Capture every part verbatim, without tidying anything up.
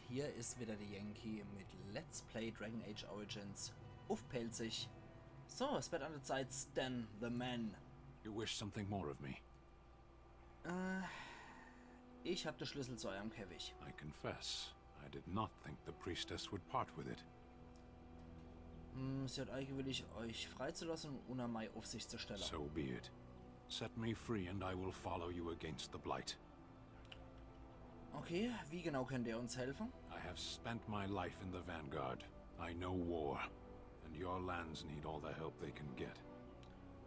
Hier is wieder de Yankee mit Let's Play Dragon Age Origins uff Pälzisch. So, es werd an de Zeit, Sten the Man. You wish something more of me? Äh, ich hab de Schlüssel zu eurem Käfig. I confess, I did not think the priestess would part with it. Hm, sie hat eigewillig, euch freizulassen un unner mei Uffsicht zu stellen. So be it. Set me free and I will follow you against the blight. Okay, wie genau könnt ihr uns helfen? I have spent my life in the vanguard. I know war, and your lands need all the help they can get.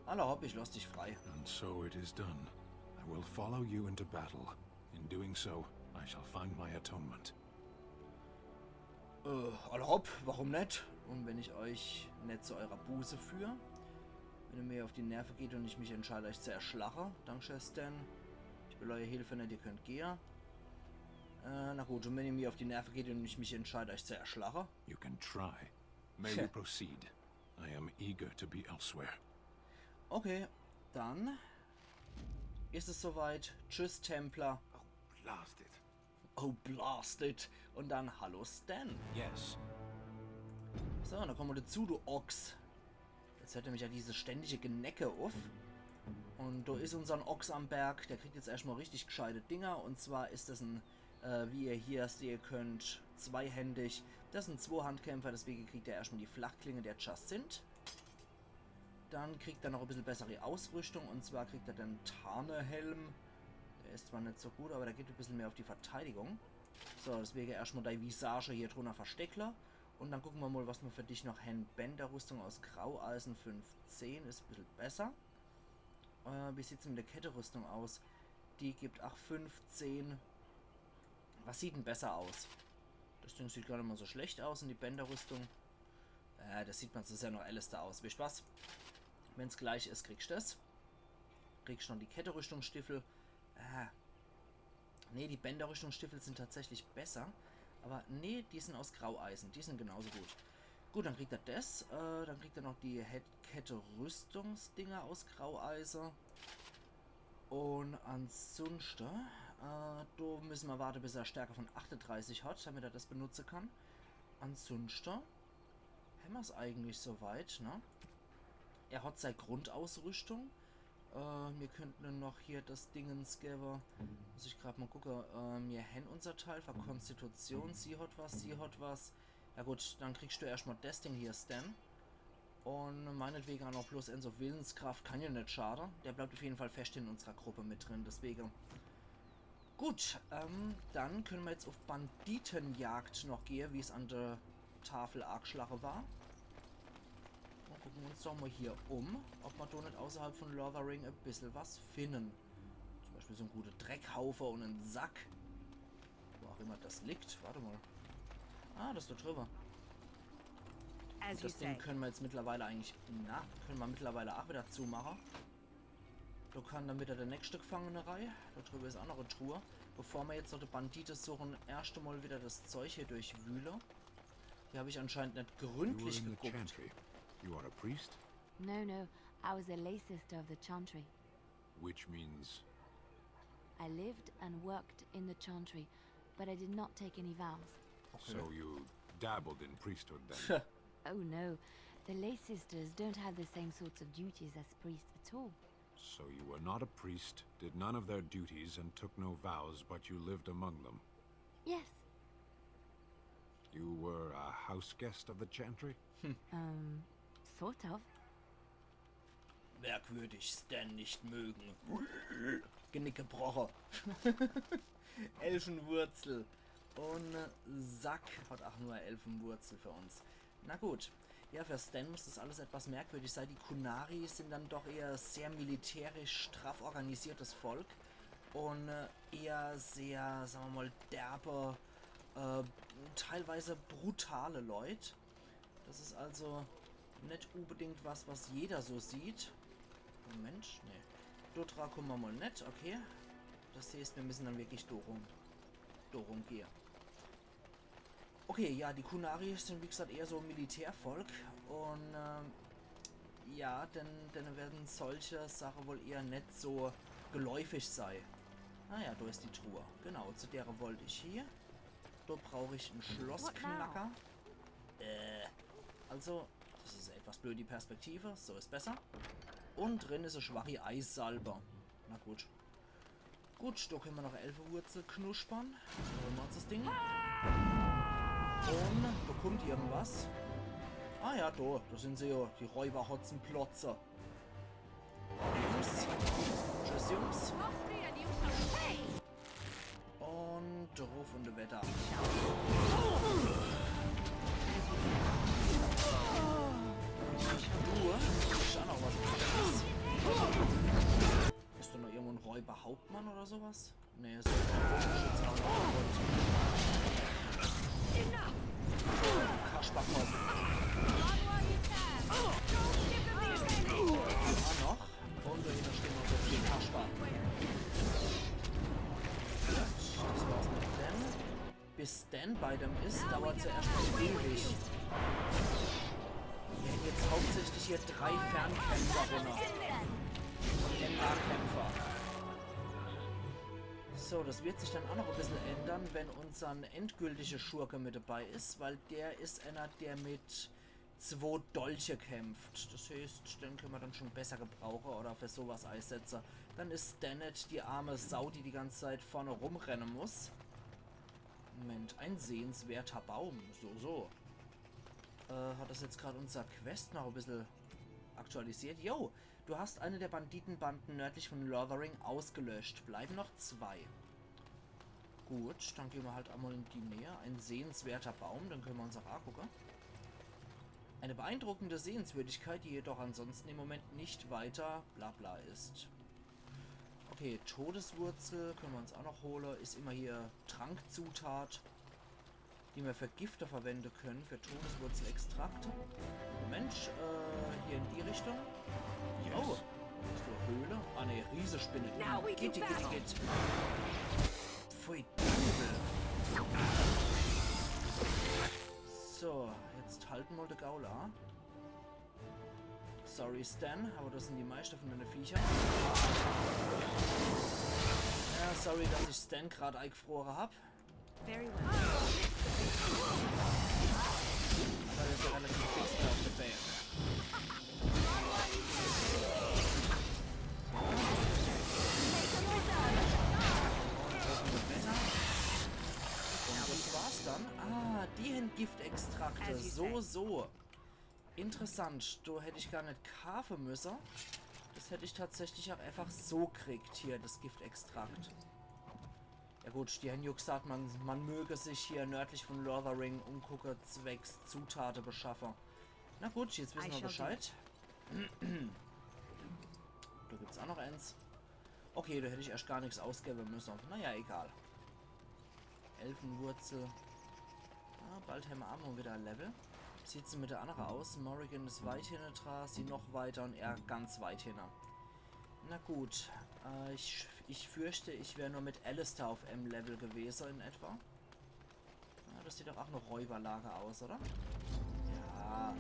Alla hopp, ich lass dich frei. And so it is done. I will follow you into battle. In doing so, I shall find my atonement. Äh, alla hopp, warum net? Un wenn ich euch net zu eurer Buße führ, wenn ihr mir uff die Nerve geht un ich mich entscheid, euch zu erschlache, danke, Sten. Ich will eure Hilfe net, ihr könnt gehe. Äh, na gut, un wenn ihr mir uff die Nerve geht un ich mich entscheid, euch zu erschlache? You can try. May we proceed? I am eager to be elsewhere. Okay, dann is es soweit. Tschüss, Templer. Blast it. Oh, blast it. Un dann hallo, Sten. Yes. So, dann komm mol dezu, du Ochs. Jetzt hört nämlich ja diese ständige Genecke uff. Un do is unsern Ochs am Berg. Der kriegt jetzt erschtmol richtig gscheite Dinger. Un zwar is das en, äh, wie ihr hier sehe könnt, zweihändig. Das is en Zwohandkämpfer, deswege kriegt er erschtmol die Flachklinge der Jacinth. Dann kriegt er noch e bissel bessere Ausrüstung, un zwar kriegt er den Tarnehelm. Der is zwar net so gut, awwer der gibt e bissel mehr uff die Verteidigung. So, deswege erschtmol dei Visage hier drunner versteckle. Un dann gucke mer mol, was mer für dich noch hän. Bänderrüstung aus Graueisen fünfzehn is e bissel besser. Äh, wie sieht's mit der Ketterüstung aus? Die gibt ach fünfzehn. Was sieht denn besser aus? Das Ding sieht gar net mol so schlecht aus. Un die Bänderrüstung. Äh, das sieht mer zu sehr noch Alistair aus. Wisst was? Wenn's gleich is, kriegst das. Kriegst noch die Ketterüstungsstiefel. Äh. Nee, die Bänderrüstungsstiefel sin tatsächlich besser. Awwer nee, die sin aus Graueisen. Die sin genauso gut. Gut, dann kriegt er das. Äh, dann kriegt er noch die Head-, Ketterüstungsdinger aus Graueise. Un ansunschte, äh, do müsse mer warte, bis er Stärke von achtedreißig hat, damit er das benutze kann. Ansunschte hämmer's eigentlich soweit, ne? Er hat sei Grundausrüstung. Äh, mir könnten noch hier das Dingens gewwe. Muss ich grad mol gucke. Äh, mir hän unser Teil für Konstitution. Sie hat was, sie hat was. Ja gut, dann kriegst du erschtmol das Ding hier, Sten. Un meinetwege ach noch bloß ens uff Willenskraft, kann ja net schade. Der bleibt uff jeden Fall fescht in unserer Gruppe mit drin, deswege. Gut, ähm, dann könne mer jetzt uff Banditenjagd noch gehe, wie's an der Tafel aagschlache war. Un gucke mer uns doch mol hier um, ob mer do net außerhalb von Lothering e bissel was finden. Zum Beispiel so en gute Dreckhaufe un en Sack. Wo ach immer das liegt. Warte mol. Ah, das do driwwe. As you Das Ding say. könne mer jetzt mittlerweile eigentlich, na, könne mer mittlerweile ach wieder zumache. Do kann dann wieder der nächste Gefangene rei. Do driwwe is ach noch e Truhe. Bevor mer jetzt noch die Bandite suche, erscht emol wieder das Zeug hier durchwühle. Hier hab ich anscheinend net You were gründlich in the geguckt. Chantry. You are a priest? No, no, I was a lay sister of the Chantry. Which means I lived and worked in the Chantry, but I did not take any vows. So you dabbled in priesthood then? Oh no, the lay sisters don't have the same sorts of duties as priests at all. So you were not a priest, did none of their duties, and took no vows, but you lived among them. Yes, You were a house guest of the Chantry? um, sort of. Merkwürdig, Sten nicht mögen. Genick gebroche. Elfenwurzel. Un Sack hat ach nur Elfenwurzel für uns. Na gut. Ja, für Sten muss das alles etwas merkwürdig sei. Die Qunari sin dann doch eher sehr militärisch straff organisiertes Volk un, äh, eher sehr, sage mer mol, derbe, äh, teilweise brutale Leut. Das is also net unbedingt was, was jeder so sieht. Moment, nee. Do dra kumme mer mol net, okay. Das heeßt, mir müssen dann wirklich do rum, do rum gehe. Okay, ja, die Qunari sin wie gesagt eher so Militärvolk un, ähm, ja, denn, denn werden solche Sache wohl eher net so geläufig sei. Ah ja, do is die Truhe. Genau, zu dere wollt ich hie. Do brauch ich en Schlossknacker. Äh, also, das is etwas blöd, die Perspektive. So is besser. Un drin is e schwachi Eissalbe. Na gut. Gut, do könne mer noch Elfewurzel knuspern. So, macht das Ding. Un bekommt irgendwas. Ah ja, do, do sin se jo, die Räuber Hotzenplotze. Jungs. Tschüss, Jungs. Un druff un weiter. Du, is do noch was? Is do noch irgendwo en Räuberhauptmann oder so was? Nee, is Bogenschütze. Enough! Kasperkopf. Run while you can. Don't give them the advantage. Ah, noch. Un do hinne steht noch so viel Kasper. Gut, das war's mit dem. Bis Sten bei dem is, dauert's jo erscht mol ewig. Mir hän jetzt hauptsächlich hier drei Fernkämpferinne un en Nahkämpfer. So, das wird sich dann ach noch e bissel ändern, wenn unser endgültige Schurke mit dabei is, weil der is einer, der mit zwo Dolche kämpft. Das heeßt, den könne mer dann schon besser gebrauche oder für so was eisetze. Dann is Sten net die arme Sau, die die ganze Zeit vorne rumrenne muss. Moment, ein sehenswerter Baum. So, so. Äh, hat das jetzt grad unser Quest noch e bissel aktualisiert? Jo, du hast eine der Banditenbanden nördlich von Lothering ausgelöscht. Bleiben noch zwei. Gut, dann gehn mer halt emol in die Nähe. Ein sehenswerter Baum, den könne mer uns ach angucke. Eine beeindruckende Sehenswürdigkeit, die jedoch ansonsten im Moment nicht weiter bla bla ist. Okay, Todeswurzel könne mer uns ach noch hole. Is immer hier Trankzutat, die mer für Gifte verwende könne, für Todeswurzelextrakte. Mensch, äh, hier in die Richtung. Oh, is do Höhle? Ah ne, Riesespinne. Geht, geht, geht. Pfui Teufel. So, jetzt halt mol de Gaul a. Sorry, Sten, aber das sin die meiste von deine Viecher. Ja, sorry, dass ich Sten grad eingefrore hab. Very well. Aber der is ja relativ fix da auf der Bälle. Un das war's dann. Ah, die hän Giftextrakte. So, so. Interessant, do hätt ich gar net kaafe müsse. Das hätt ich tatsächlich ach einfach so kriegt hier, das Giftextrakt. Ja gut, die hän jo gesagt, man, man möge sich hier nördlich von Lothering umgucke, zwecks Zutate beschaffe. Na gut, jetzt wisse mer Bescheid. Do gibt's ach noch ens. Okay, do hätt ich erscht gar nix ausgebe müsse. Naja, egal. Elfewurzel. Ah, bald hämmer ach mol wieder e Level. Sieht's mit der annere aus? Morrigan is weit hinne dra, sie noch weiter un er ganz weit hinne. Na gut, äh, ich, ich fürchte, ich wär nur mit Alistair auf em Level gewese in etwa. Ja, das sieht doch ach noch Räuberlager aus, oder? Ja,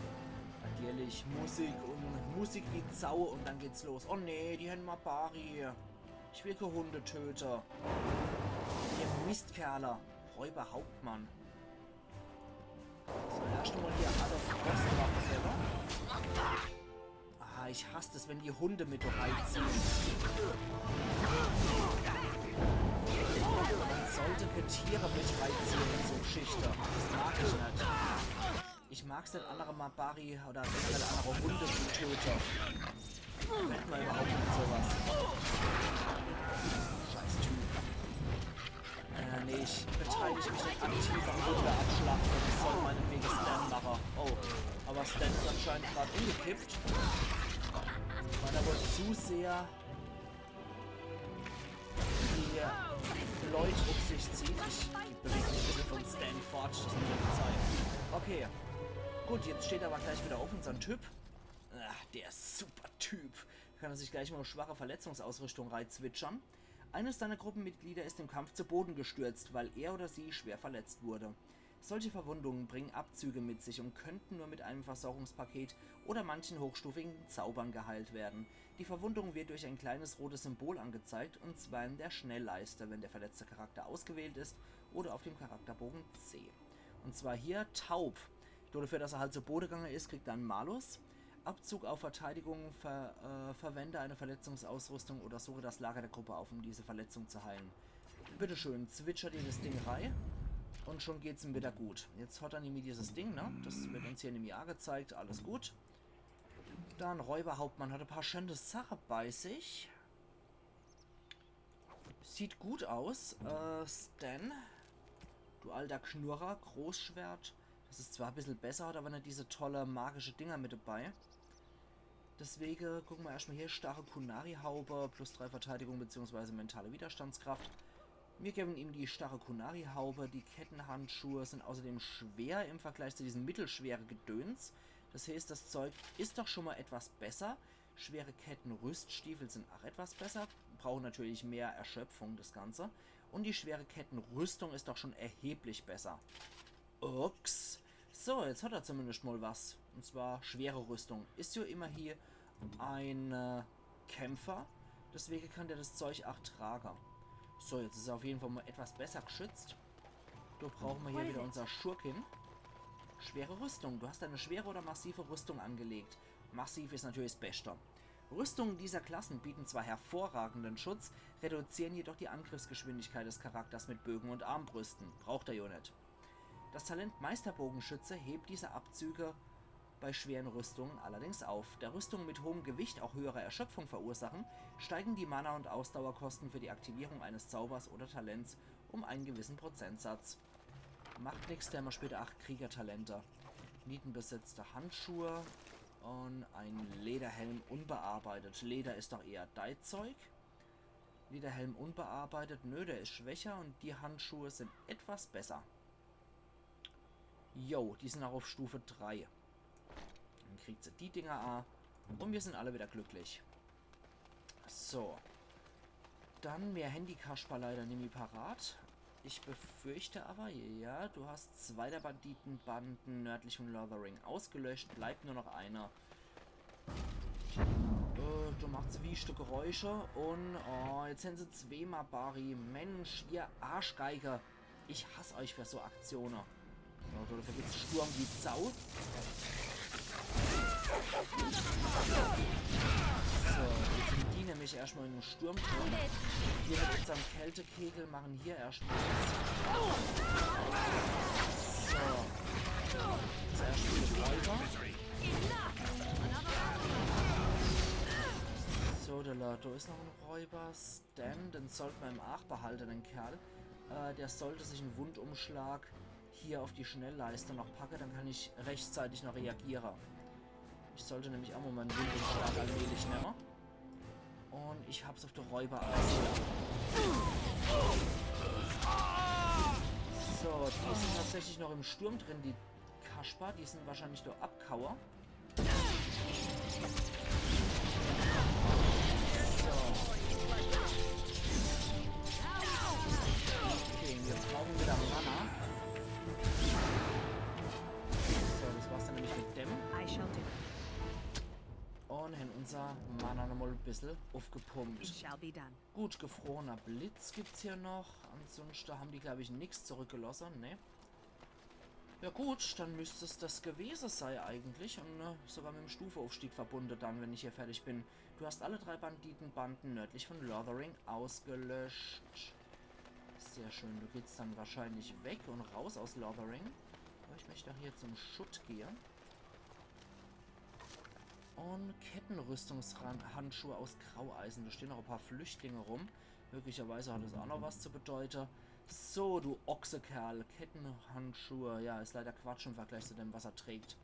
natürlich. Musik un Musik wie Sau un dann geht's los. Oh nee, die hän Mabari. Ich will kä Hunde töte. Ihr Mistkerle. Räuberhauptmann. So, erscht mol hier alle Frostwaffe, oder? Ah, ich hass das, wenn die Hunde mit reiziehen. Man sollte kä Tiere mit reiziehen in so Geschichte. Das mag ich net. Ich mag's net, annere Mabari oder generell annere Hunde zu töte. Macht mer überhaupt net so was. Scheiß Typ. Äh, nee, ich beteilig mich net aktiv am Hundeabschlachte. Das soll meinetwege Sten mache. Oh, aber Sten is anscheinend grad umgekippt. Weil er wohl zu sehr die Leut uff sich zieht. Ich beweg mich e bissel von Sten fort, das muss ich verzeihen. Okay. Gut, jetzt steht er aber gleich wieder uff, unsern Typ. Ah, der Supertyp. Kann er sich gleich mol schwache Verletzungsausrüstung reizwitschern. Eines deiner Gruppenmitglieder ist im Kampf zu Boden gestürzt, weil er oder sie schwer verletzt wurde. Solche Verwundungen bringen Abzüge mit sich und könnten nur mit einem Versorgungspaket oder manchen hochstufigen Zaubern geheilt werden. Die Verwundung wird durch ein kleines rotes Symbol angezeigt, und zwar in der Schnellleiste, wenn der verletzte Charakter ausgewählt ist oder auf dem Charakterbogen C. Und zwar hier taub. Dafür, dass er halt zu Bode gegangen ist, kriegt er einen Malus. Abzug auf Verteidigung, ver, äh, verwende eine Verletzungsausrüstung oder suche das Lager der Gruppe auf, um diese Verletzung zu heilen. Bitteschön, zwitschert ihr das Ding rein und schon geht's ihm wieder gut. Jetzt hat er nämlich dieses Ding, ne? Das wird uns hier nämlich angezeigt, alles gut. Dann Räuberhauptmann hat ein paar schöne Sachen bei sich. Sieht gut aus. Äh, Sten, du alter Knurrer, Großschwert. Das ist zwar ein bisschen besser, hat aber nicht diese tolle magische Dinger mit dabei. Deswegen gucken wir erstmal hier, starre Kunari-Haube, plus drei Verteidigung bzw. mentale Widerstandskraft. Wir geben ihm die starre Kunari-Haube. Die Kettenhandschuhe sind außerdem schwer im Vergleich zu diesem mittelschwere Gedöns. Das heißt, das Zeug ist doch schon mal etwas besser. Schwere Kettenrüststiefel sind auch etwas besser. Brauchen natürlich mehr Erschöpfung, das Ganze. Und die schwere Kettenrüstung ist doch schon erheblich besser. Ups. So, jetzt hat er zumindest mal was. Und zwar schwere Rüstung. Ist ja immerhin ein äh, Kämpfer. Deswegen kann der das Zeug auch tragen. So, jetzt ist er auf jeden Fall mal etwas besser geschützt. Da brauchen wir hier wieder unser Schurkin. Schwere Rüstung. Du hast eine schwere oder massive Rüstung angelegt. Massiv ist natürlich das Beste. Rüstungen dieser Klassen bieten zwar hervorragenden Schutz, reduzieren jedoch die Angriffsgeschwindigkeit des Charakters mit Bögen und Armbrüsten. Braucht er ja nicht. Das Talent Meisterbogenschütze hebt diese Abzüge bei schweren Rüstungen allerdings auf. Da Rüstungen mit hohem Gewicht auch höhere Erschöpfung verursachen, steigen die Mana- und Ausdauerkosten für die Aktivierung eines Zaubers oder Talents um einen gewissen Prozentsatz. Macht nix, der haben später acht Kriegertalente. Nietenbesetzte Handschuhe und ein Lederhelm unbearbeitet. Leder ist doch eher dei Zeug. Lederhelm unbearbeitet, nö, der ist schwächer und die Handschuhe sind etwas besser. Jo, die sind auch auf Stufe drei. Dann kriegt sie die Dinger a. Und wir sind alle wieder glücklich. So. Dann, mehr Handy Kasper leider nimmi parat. Ich befürchte aber, ja, du hast zwei der Banditenbanden nördlich von Lothering ausgelöscht. Bleibt nur noch einer. Äh, du machst wüste Geräusche und, oh, jetzt sind sie zweimal Bari. Mensch, ihr Arschgeige. Ich hasse euch für so Aktionen. So, dafür gibt's Sturm wie Sau. So, jetzt sind die nämlich erstmal in einem Sturm drin. Wir mit unserem Kältekegel machen hier erstmal was. So. Zuerst die Räuber. So, da, da ist noch ein Räuber. Sten, den sollte man im Aach behalten, den Kerl. Äh, der sollte sich einen Wundumschlag hier auf die Schnellleiste noch packen, dann kann ich rechtzeitig noch reagieren. Ich sollte nämlich auch mal meinen Wundumschlag allmählich nehmen. Und ich hab's auf die Räuber aus. So, die sind tatsächlich noch im Sturm drin, die Kasper. Die sind wahrscheinlich da abgehauen. So. Okay, wir brauchen wieder Mana. So, das war's dann nämlich mit dem. I shall do it. Und haben unser Mana nochmal ein bisschen aufgepumpt. It shall be done. Gut, gefrorener Blitz gibt's hier noch. Ansonsten haben die, glaube ich, nichts zurückgelassen, ne? Ja gut, dann müsste es das gewesen sein eigentlich. Und äh, sogar mit dem Stufeaufstieg verbunden dann, wenn ich hier fertig bin. Du hast alle drei Banditenbanden nördlich von Lothering ausgelöscht. Sehr schön, du gehst dann wahrscheinlich weg und raus aus Lothering. Aber ich möchte auch hier zum Schutt gehen. Und Kettenrüstungshandschuhe aus Graueisen. Da stehen noch ein paar Flüchtlinge rum. Möglicherweise hat es auch noch was zu bedeuten. So, du Ochsekerl. Kettenhandschuhe. Ja, ist leider Quatsch im Vergleich zu dem, was er trägt.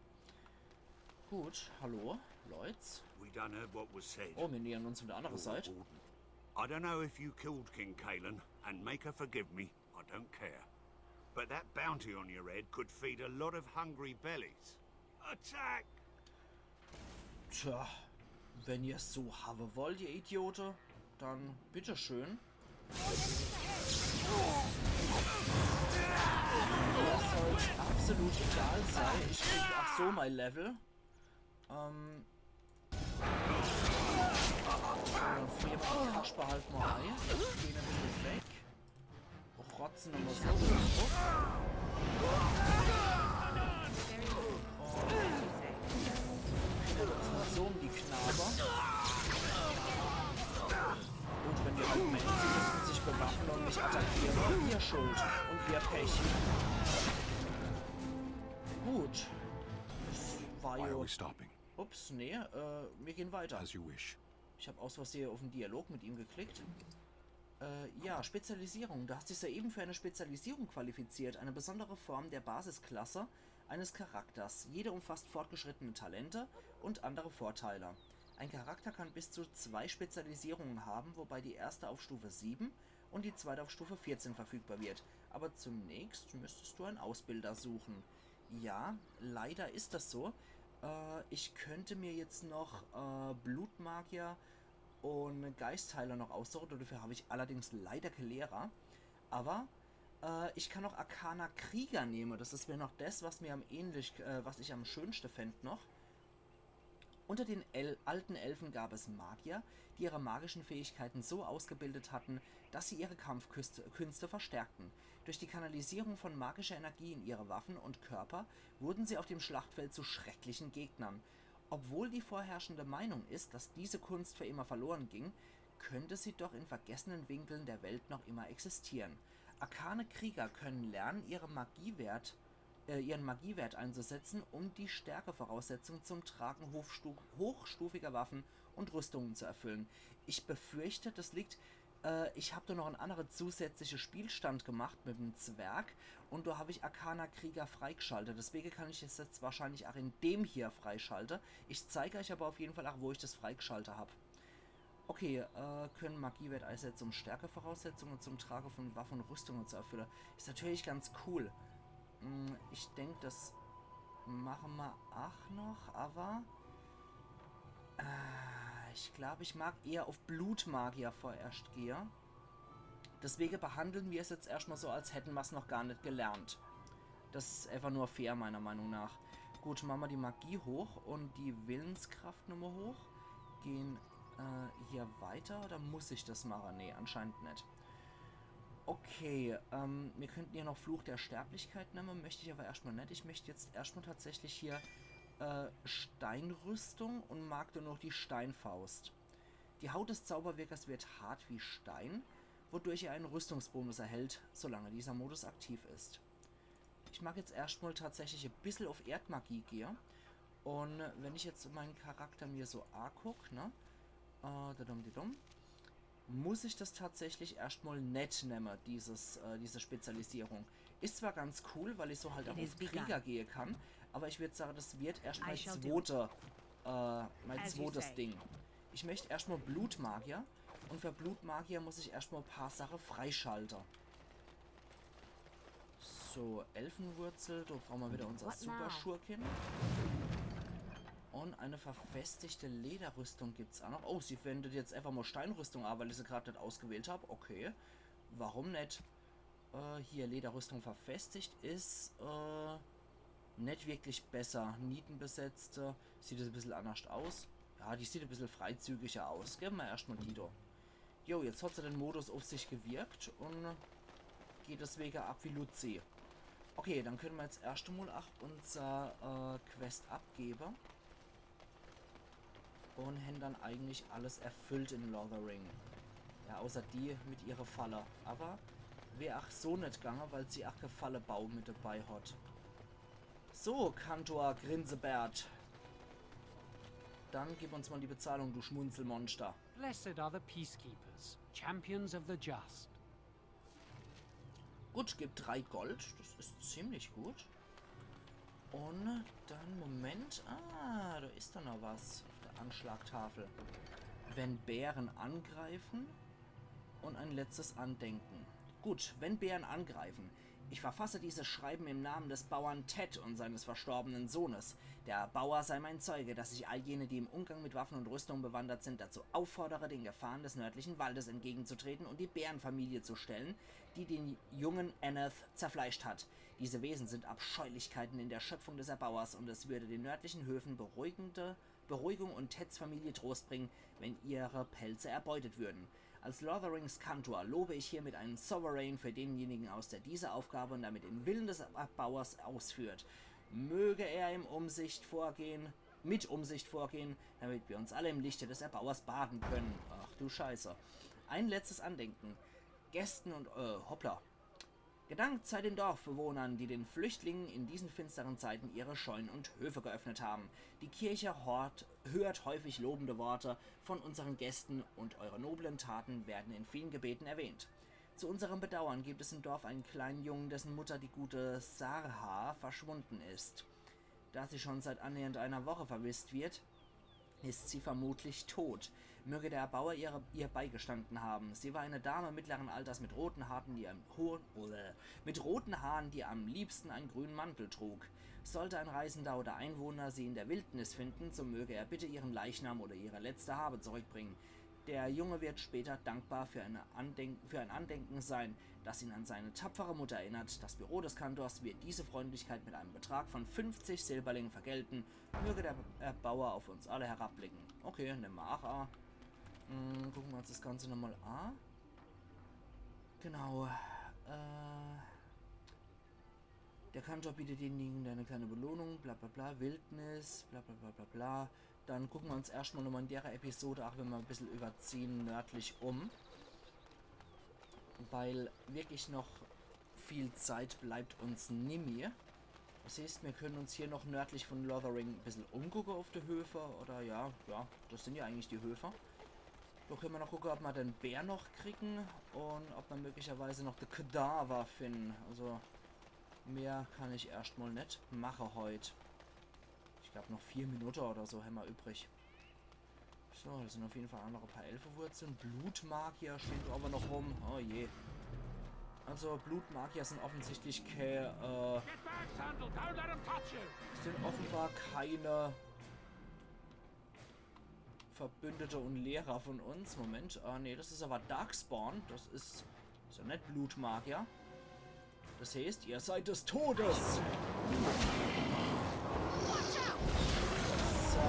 Gut, hallo, Leute. We done heard what was said. Oh, wir nähern uns von der anderen Seite. Warden. I don't know if you killed King Cailan, and make her forgive me, I don't care. But that bounty on your head could feed a lot of hungry bellies. Attack! Tja, wenn ihr es so haben wollt, ihr Idiote, dann bitteschön. Mir soll's absolut egal sein. Ich krieg auch so mein Level. Ähm. So, dann frieren wir die Kasper halt mal ein. Gehen ein bisschen weg. Botzen nochmal so drauf. Eine Explosion, die Knabe. Gut, wenn die halt Menschen sich bewaffnen und mich attackieren, ihr Schuld und ihr Pech. Gut. Das war Why are ja we stopping? Ups, nee, äh, wir gehen weiter. As you wish. Ich habe aus Versehen auf den Dialog mit ihm geklickt. Äh, ja, Spezialisierung. Du hast dich soeben für eine Spezialisierung qualifiziert, eine besondere Form der Basisklasse eines Charakters. Jede umfasst fortgeschrittene Talente und andere Vorteile. Ein Charakter kann bis zu zwei Spezialisierungen haben, wobei die erste auf Stufe sieben und die zweite auf Stufe vierzehn verfügbar wird. Aber zunächst müsstest du einen Ausbilder suchen. Ja, leider ist das so. Äh, ich könnte mir jetzt noch äh, Blutmagier und Geistheiler noch aussuchen. Dafür habe ich allerdings leider keine Lehrer. Aber äh, ich kann noch Arkaner Krieger nehmen. Das wäre noch das, was mir am ähnlich, äh, was ich am schönsten fände noch. Unter den El alten Elfen gab es Magier, die ihre magischen Fähigkeiten so ausgebildet hatten, dass sie ihre Kampfkünste verstärkten. Durch die Kanalisierung von magischer Energie in ihre Waffen und Körper wurden sie auf dem Schlachtfeld zu schrecklichen Gegnern. Obwohl die vorherrschende Meinung ist, dass diese Kunst für immer verloren ging, könnte sie doch in vergessenen Winkeln der Welt noch immer existieren. Arkane Krieger können lernen, ihre Magiewert äh, ihren Magiewert einzusetzen, um die Stärkevoraussetzung zum Tragen hochstufiger Waffen und Rüstungen zu erfüllen. Ich befürchte, das liegt äh, ich habe da noch einen anderen zusätzlichen Spielstand gemacht mit dem Zwerg und da habe ich Arkaner Krieger freigeschaltet. Deswegen kann ich es jetzt wahrscheinlich auch in dem hier freischalten. Ich zeige euch aber auf jeden Fall auch, wo ich das freigeschaltet habe. Okay, äh, können Magiewert einsetzen, um Stärkevoraussetzungen zum Tragen von Waffen und Rüstungen zu erfüllen. Ist natürlich ganz cool. Hm, ich denke, das machen wir auch noch, aber äh, ich glaube, ich mag eher auf Blutmagier vorerst gehe. Deswegen behandeln wir es jetzt erstmal so, als hätten wir es noch gar nicht gelernt. Das ist einfach nur fair, meiner Meinung nach. Gut, machen wir die Magie hoch und die Willenskraft nochmal hoch. Gehen äh, hier weiter. Oder muss ich das machen? Nee, anscheinend nicht. Okay, ähm, wir könnten ja noch Fluch der Sterblichkeit nehmen. Möchte ich aber erstmal nicht. Ich möchte jetzt erstmal tatsächlich hier äh, Steinrüstung und mag dann noch die Steinfaust. Die Haut des Zauberwirkers wird hart wie Stein, wodurch er einen Rüstungsbonus erhält, solange dieser Modus aktiv ist. Ich mag jetzt erstmal tatsächlich ein bisschen auf Erdmagie gehe. Und wenn ich jetzt meinen Charakter mir so anguck, ne? Äh, dadum, dadum, muss ich das tatsächlich erstmal net nemme, dieses, äh, diese Spezialisierung. Ist zwar ganz cool, weil ich so halt auch auf Krieger gehe kann, aber ich würde sagen, das wird erst mein zweites, äh, mein zweites Ding. Ich möchte erstmal Blutmagier und für Blutmagier muss ich erstmal ein paar Sachen freischalten. So, Elfenwurzel, da brauchen wir wieder unser Superschurkin. Und eine verfestigte Lederrüstung gibt's auch noch. Oh, sie wendet jetzt einfach mal Steinrüstung an, weil ich sie gerade nicht ausgewählt habe. Okay, warum nicht? Äh, hier, Lederrüstung verfestigt ist äh, nicht wirklich besser. Nietenbesetzte, sieht es ein bisschen anders aus. Ja, die sieht ein bisschen freizügiger aus. Geben wir erstmal die da. Jo, jetzt hat sie den Modus auf sich gewirkt und geht deswegen ab wie Luzi. Okay, dann können wir jetzt erst einmal auch unser äh, Quest abgeben. Und haben dann eigentlich alles erfüllt in Lothering. Ja, außer die mit ihrer Falle. Aber wär auch so nicht gegangen, weil sie auch kein Fallebaum mit dabei hat. So, Kantor Grinsebert. Dann gib uns mal die Bezahlung, du Schmunzelmonster. Blessed are the peacekeepers, champions of the just. Gut, gibt drei Gold. Das ist ziemlich gut. Und dann, Moment. Ah, da ist doch noch was auf der Anschlagtafel. Wenn Bären angreifen und ein letztes Andenken. Gut, wenn Bären angreifen. Ich verfasse dieses Schreiben im Namen des Bauern Ted und seines verstorbenen Sohnes. Der Bauer sei mein Zeuge, dass ich all jene, die im Umgang mit Waffen und Rüstung bewandert sind, dazu auffordere, den Gefahren des nördlichen Waldes entgegenzutreten und die Bärenfamilie zu stellen, die den jungen Anneth zerfleischt hat. Diese Wesen sind Abscheulichkeiten in der Schöpfung des Erbauers und es würde den nördlichen Höfen beruhigende, Beruhigung und Teds Familie Trost bringen, wenn ihre Pelze erbeutet würden. Als Lotharings Kantor lobe ich hiermit einen Sovereign für denjenigen aus, der diese Aufgabe und damit den Willen des Erbauers ausführt. Möge er im Umsicht vorgehen, mit Umsicht vorgehen, damit wir uns alle im Lichte des Erbauers baden können. Ach du Scheiße. Ein letztes Andenken. Gästen und, äh, hoppla. Gedankt sei den Dorfbewohnern, die den Flüchtlingen in diesen finsteren Zeiten ihre Scheunen und Höfe geöffnet haben. Die Kirche hort, hört häufig lobende Worte von unseren Gästen und eure noblen Taten werden in vielen Gebeten erwähnt. Zu unserem Bedauern gibt es im Dorf einen kleinen Jungen, dessen Mutter, die gute Sarha, verschwunden ist. Da sie schon seit annähernd einer Woche vermisst wird, ist sie vermutlich tot. Möge der Erbauer ihre, ihr beigestanden haben. Sie war eine Dame mittleren Alters mit roten Haaren, die am hohen, oder mit roten Haaren, die am liebsten einen grünen Mantel trug. Sollte ein Reisender oder Einwohner sie in der Wildnis finden, so möge er bitte ihren Leichnam oder ihre letzte Habe zurückbringen. Der Junge wird später dankbar für, eine Andenken, für ein Andenken sein, das ihn an seine tapfere Mutter erinnert. Das Büro des Kantors wird diese Freundlichkeit mit einem Betrag von fünfzig Silberlingen vergelten. Möge der Erbauer auf uns alle herabblicken. Okay, nemme mer ach a. Hm, gucke mer uns das Ganze nochmal a. Genau. Äh, der Kantor bietet denjenigen eine kleine Belohnung, bla bla bla, Wildnis, bla bla bla bla bla. Dann gucke mer uns erscht mal nochmal in dere Episode, ach wenn mer e bissel überziehe, nördlich um. Weil wirklich noch viel Zeit bleibt uns nimmi. Das heißt, mir können uns hier noch nördlich von Lothering e bissel umgucke auf de Höfe. Oder ja, ja, das sind ja eigentlich die Höfe. Do können mer noch gucke, ob mer den Bär noch kriegen und ob mer möglicherweise noch de Kadaver finden. Also mehr kann ich erscht mal net mache heut. Ich glaub, noch vier Minute oder so hämmer übrig. So, das sind auf jeden Fall ach noch e paar Elfewurzeln. Blutmagier steht aber noch rum. Oh je. Also Blutmagier sind offensichtlich ke-, äh, Get back, Sandal! Don't let him touch you! sind offenbar keine Verbündete und Lehrer von uns. Moment. Ah, nee, das ist aber Darkspawn. Das ist, ist ja net Blutmagier. Das heißt, ihr seid des Todes. So.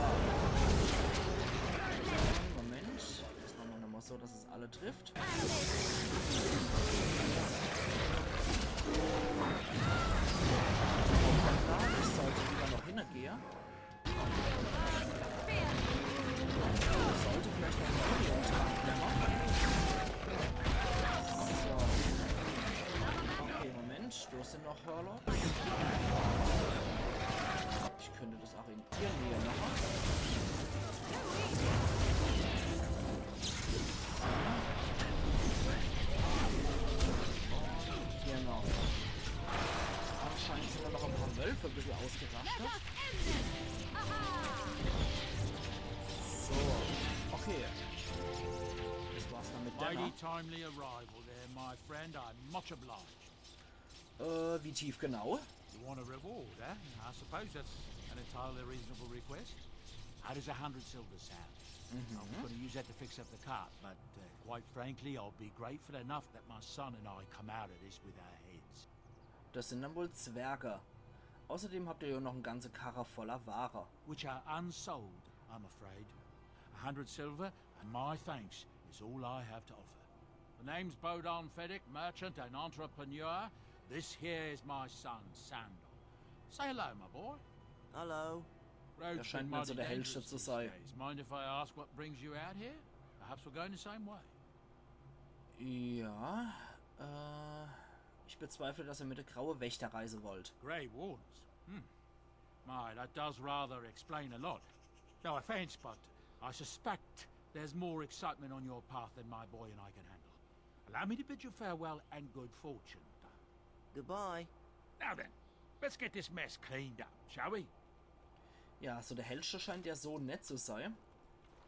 Moment. Das machen wir nochmal so, dass es alle trifft. Das sollte wieder noch hingehe. Sollte vielleicht noch einen Hurlock dran klemmen. So. Okay, Moment. Do sind noch Hurlocks. Ich könnte das auch in ihr Nähe machen. Und hier noch. Anscheinend sind da noch ein paar Wölfe ein bisschen ausgerastet. So, okay. Das war's dann mit Mighty Denner. Timely arrival there, my friend. I'm much obliged. Äh, wie tief genau? You want a reward, eh? I suppose that's an entirely reasonable request. How does a hundred silver sound? I was going to use that to fix up the cart, but uh, quite frankly, I'll be grateful enough that my son and I come out of this with our heads. Das sind dann wohl Zwerge. Außerdem habt ihr ja noch eine ganze Karre voller Ware. Which are unsold, I'm afraid. A hundred silver, and my thanks is all I have to offer. The name's Bodan Fedek, merchant and entrepreneur. This here is my son, Sandal. Say hello, my boy. Hallo. Road's Er scheint been mir so mighty der Hellste dangerous zu these sein. Days. Mind if I ask what brings you out here? Perhaps we're going the same way. Ja, äh, ich bezweifle, dass ihr mit der Graue Wächter reisen wollt. Grey Wardens? Hmm. My, that does rather explain a lot. No offense, but I suspect there's more excitement on your path than my boy and I can handle. Allow me to bid you farewell and good fortune. Goodbye. Now then, let's get this mess cleaned up, shall we? Ja, so der Hellste scheint ja so nett zu sein.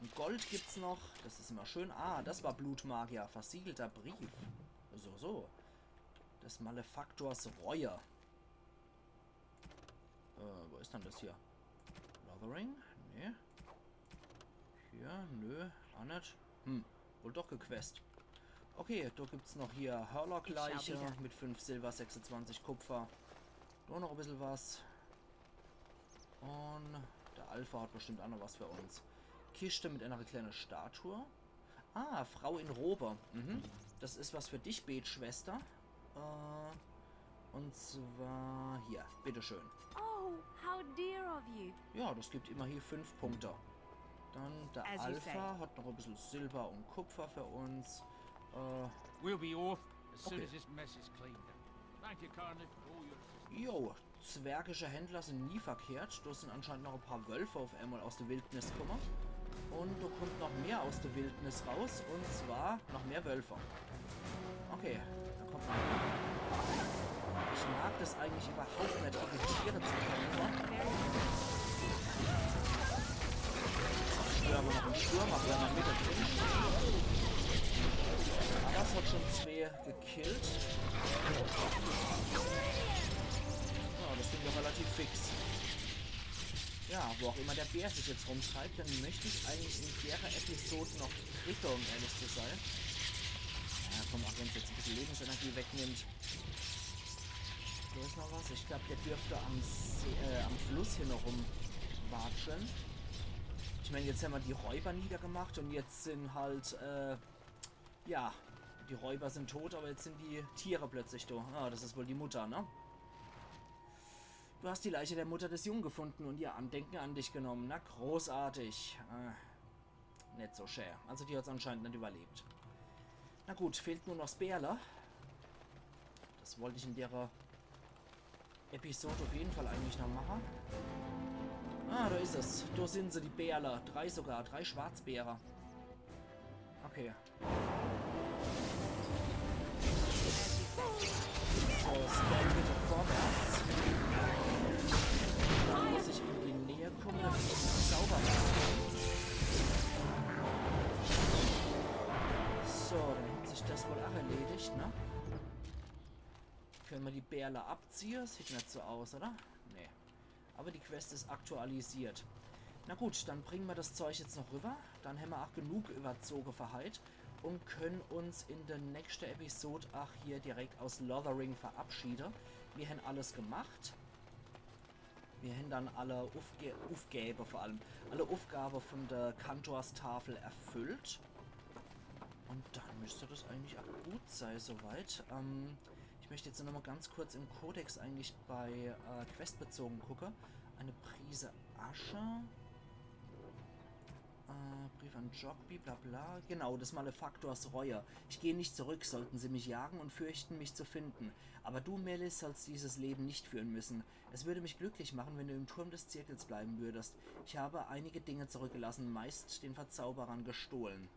Und Gold gibt's noch, das ist immer schön. Ah, das war Blutmagier, versiegelter Brief. So, so. Des Malefaktors Reue. Äh, wo is dann des hier? Lothering? Nee. Hier? Nö, ach net. Hm, wohl doch gequest. Okay, do gibt's noch hier Hurlock-Leiche Ich schau wieder. Mit fünf Silber, sechsundzwanzig Kupfer. Do noch e bissel was. Und der Alpha hat bestimmt auch noch was für uns. Kiste mit einer kleinen Statue. Ah, Frau in Robe. Mhm. Das is was für dich, Betschwester. Äh, und zwar hier, bitteschön. Oh, how dear of you. Ja, das gibt immerhin fünf Punkte. Dann der As you Alpha say. Hat noch ein bisschen Silber und Kupfer für uns. Äh, We'll be off as soon Okay. as this mess is cleaned up. Thank you, Carnage, for all your assistance. Jo, zwergische Händler sind nie verkehrt. Da sind anscheinend noch ein paar Wölfe auf einmal aus der Wildnis gekommen. Und da kommt noch mehr aus der Wildnis raus. Und zwar noch mehr Wölfe. Okay, dann kommt noch mehr. Ich mag das eigentlich überhaupt nicht, gegen Tiere zu kämpfen. Stürmen noch einen Sturm, aber wenn man mit drin steht. Aber es hat schon zwei gekillt. Ja, das ging doch relativ fix. Ja, wo auch immer der Bär sich jetzt rumtreibt, den möchte ich eigentlich in der Episode noch kriegen, um ehrlich zu sein. Ja, komm, auch wenn es jetzt ein bisschen Lebensenergie wegnimmt. Da ist noch was. Ich glaube, der dürfte am, See, äh, am Fluss hier noch rumwatscheln. Ich meine, jetzt haben wir die Räuber niedergemacht und jetzt sind halt, äh, ja, die Räuber sind tot, aber jetzt sind die Tiere plötzlich da. Ah, das ist wohl die Mutter, ne? Du hast die Leiche der Mutter des Jungen gefunden und ihr Andenken an dich genommen. Na, großartig. Äh, nicht so schön. Also die hat's anscheinend nicht überlebt. Na gut, fehlt nur noch das Bärle. Das wollte ich in der Episode auf jeden Fall eigentlich noch machen. Ah, da ist es. Da sind sie, die Bärle. Drei sogar. Drei Schwarzbäre. Okay. So, Sten, bitte vorwärts. Da muss ich in die Nähe kommen, damit ich den Zauber mache. So, dann hat sich das wohl auch erledigt, ne? Können wir die Bärle abziehen? Sieht nicht so aus, oder? Nee. Aber die Quest ist aktualisiert. Na gut, dann bringen wir das Zeug jetzt noch rüber. Dann haben wir auch genug überzogen für heute und können uns in der nächsten Episode auch hier direkt aus Lothering verabschieden. Wir haben alles gemacht. Wir haben dann alle Aufge Aufgaben vor allem, alle Aufgaben von der Kantorstafel erfüllt. Und dann müsste das eigentlich auch gut sein soweit. Ähm, ich möchte jetzt noch mal ganz kurz im Kodex eigentlich bei äh, Quest bezogen gucken. Eine Prise Asche. Äh, Brief an Jogby, bla bla. Genau, des Malefaktors Reue. Ich gehe nicht zurück, sollten sie mich jagen und fürchten, mich zu finden. Aber du, Melis, sollst dieses Leben nicht führen müssen. Es würde mich glücklich machen, wenn du im Turm des Zirkels bleiben würdest. Ich habe einige Dinge zurückgelassen, meist den Verzauberern gestohlen.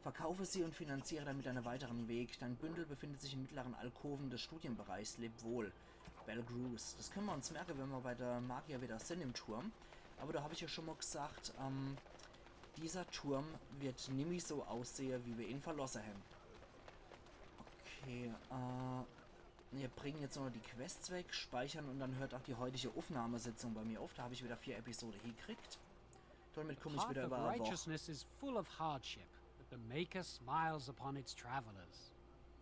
Verkaufe sie und finanziere damit einen weiteren Weg. Dein Bündel befindet sich im mittleren Alkoven des Studienbereichs. Leb wohl. Belgrus. Das können wir uns merken, wenn wir bei der Magier wieder sind im Turm. Aber da habe ich ja schon mal gesagt, ähm, dieser Turm wird nimmi so aussehen, wie wir ihn verlassen haben. Okay, äh, wir bringen jetzt noch die Quests weg, speichern und dann hört auch die heutige Aufnahmesitzung bei mir auf. Da habe ich wieder vier Episoden hingekriegt. Damit komme ich Path wieder of über eine Woche. Righteousness is full of hardship, but the Maker smiles upon its travelers.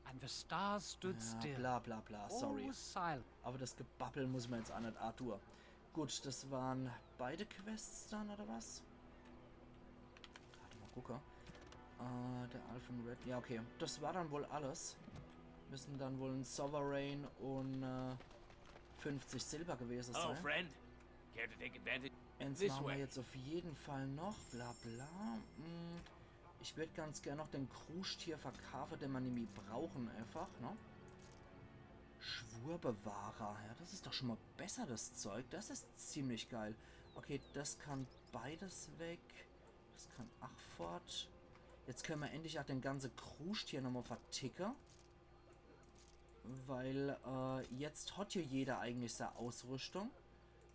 And the stars stood Ja, still. bla bla bla, All sorry. was silent. Aber das Gebabbel muss man jetzt auch nicht, Arthur. Gut, das waren beide Quests dann, oder was? Warte mal, gucke. Äh, der Alphen Red. Ja, okay. Das war dann wohl alles. Müssen dann wohl ein Sovereign und äh, fünfzig Silber gewesen Hello, sein. Friend. Care to take advantage? Eins This machen wir way. jetzt auf jeden Fall noch. Bla bla. Hm. Ich würde ganz gern noch den Kruscht hier verkaufen, den wir nämlich brauchen einfach, ne? Schwurbewahrer. Ja, das ist doch schon mal besser, das Zeug. Das ist ziemlich geil. Okay, das kann beides weg. Das kann ach fort. Jetzt können wir endlich auch den ganzen Kruscht hier nochmal verticken. Weil äh, jetzt hat hier jeder eigentlich seine Ausrüstung.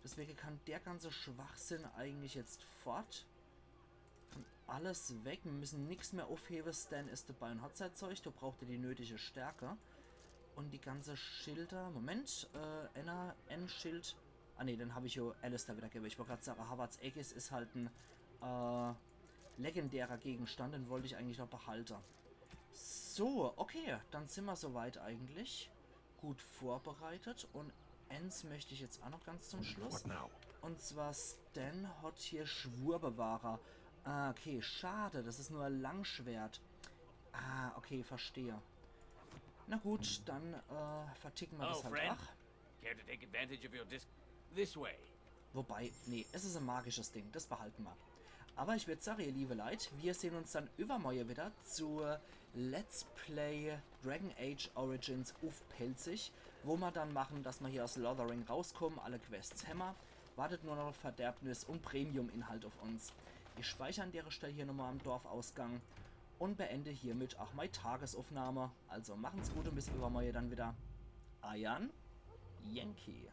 Deswegen kann der ganze Schwachsinn eigentlich jetzt fort. Kann alles weg. Wir müssen nichts mehr aufheben. Sten ist dabei und hat sein Zeug. Da braucht er die nötige Stärke. Und die ganze Schilder. Moment. Äh, Enna, ein Schild. Ah ne, den habe ich ja Alistair wieder gegeben. Ich wollte gerade sagen, Havards Aegis ist halt ein äh, legendärer Gegenstand. Den wollte ich eigentlich noch behalten. So, okay. Dann sind wir soweit eigentlich. Gut vorbereitet. Und eins möchte ich jetzt auch noch ganz zum Schluss. What now? Und zwar Sten hat hier Schwurbewahrer. Ah, okay, schade, das ist nur ein Langschwert. Ah, okay, verstehe. Na gut, dann äh, verticke mer das halt. Ach. Care to take advantage of your dis- This way. Wobei, nee, es is e magisches Ding, das behalte mer. Aber ich würd sage, ihr liebe Leit, wir sehn uns dann iwwermorje wieder zu Let's Play Dragon Age Origins uff Pälzisch, wo mer dann mache, dass mer hier aus Lothering rauskomme, alle Quests hämmer, wartet nur noch Verderbnis und Premium-Inhalt auf uns. Ich speichere an dere Stell hier nochmal am Dorfausgang und beende hiermit auch mei Tagesaufnahme. Also machen's gut und bis iwwermorje dann wieder. Eiern Yankee.